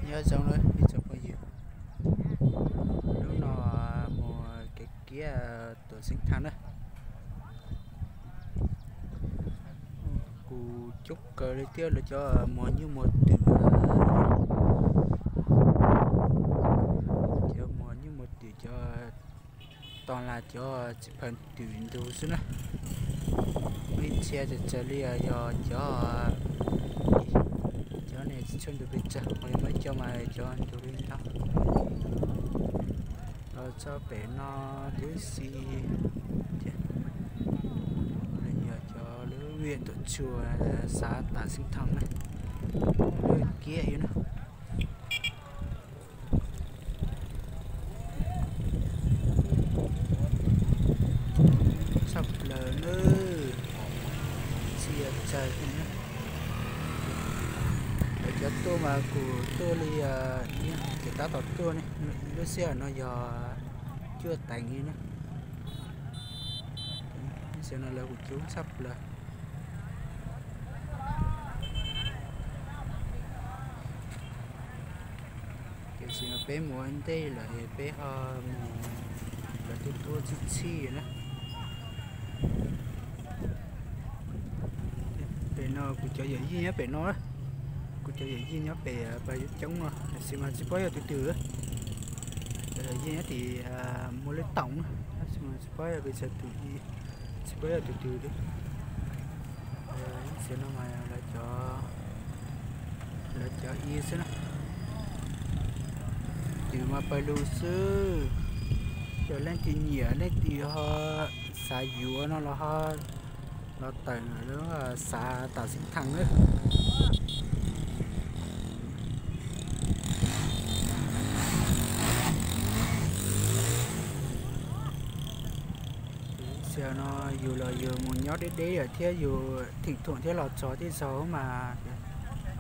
Nyob zoo na ib tsoom phooj ywg, hnub no mus kev kiab tuam xeeb thaj na. Kuv coob kawg li thiab, lawv cov muag nyuj muag twm, cov muag nyuj muag twm cov tos las cov txiv phaw twm ntug xwb na. Ib txhia tsawg tsawg li yog cov, cov ne tsis tshua ntug pes tsawg, ho yog muaj ib co mas cov ntug li ntau. Los txog pem no twb xis, yog cov lub viam tuam tsuas xav tam xeeb thaj na, lub kiab na. Tshaj plaws nawb, txhia tsawg. Lawv cov tuaj mas kuv tuaj li, ces tab tom tuaj ne, lub sij hawm no yog cuaj teev li na. Xyoo no lawv kuj coob tshaj plaws. Tiam sis peb mus ua ntej lawm peb ho mus, lawv twb tuaj txhij txhij na. Pem no kuv cov yawm yij nyob pem no, kuv cov yawm yij nyob pem pas yuav coob no, tiam sis mas tsis paub yog tus twg. Cov yawm yij nyob tim muaj lub toom, tab sis mas tsis paub yog pes tsawg tus, tsis paub yog tus twg li. Xyoo no mas lawv cov i xwb na, twm mas pawg lug xwb. Yog leej twg nyiam leej twg ho xav yuav no los ho los tawm lub xav tam xeeb thaj na. Xyoo no yus los yus mus nyob deb deb lawm thiab yus thim thuam thiab los txog tej zaug mas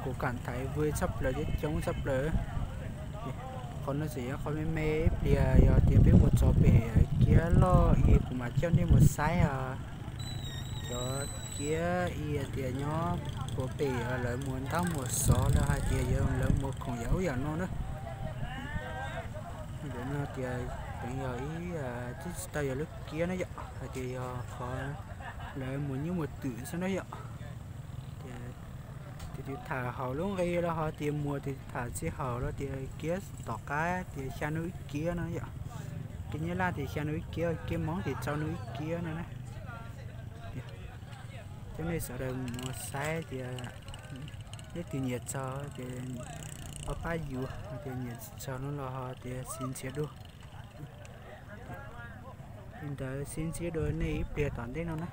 kuv kam thaiv vwj tshaj plaws thiab coob tshaj plaws. Qhov no tseem yog qhov me me ib pliag, yog tias peb mus txog pem kiab loj i kuv mam coj nej mus saib os. Cov kiab i tias nyob puag pem lawv muag ntab muag xov los hais tias yog lawv muag khoom yam ub yam no na. Ntawm no tias peev yog ib, twb tsis tau yog lub kiab na yom, hais tias yog qhov lawv muag nyuj muag twm xwb na yom. Tias tus twg tham haum lub nqi los ho tias muag, tus twg tham tsis haum los tias kiab tom qab tias xya hnub ib kiab no yom. Kiab nyab laj tias xya hnub ib kiab, kiab hmoob tias rau hnub ib kiab no na. Coj nej sawv daws mus saib tias leej twg nyiam txog ces ho pab yuav, tias nyiam tsis txog no los ho tias sib ntsib dua. Li ntawd sib ntsib dua nej ib pliag tom ntej no na.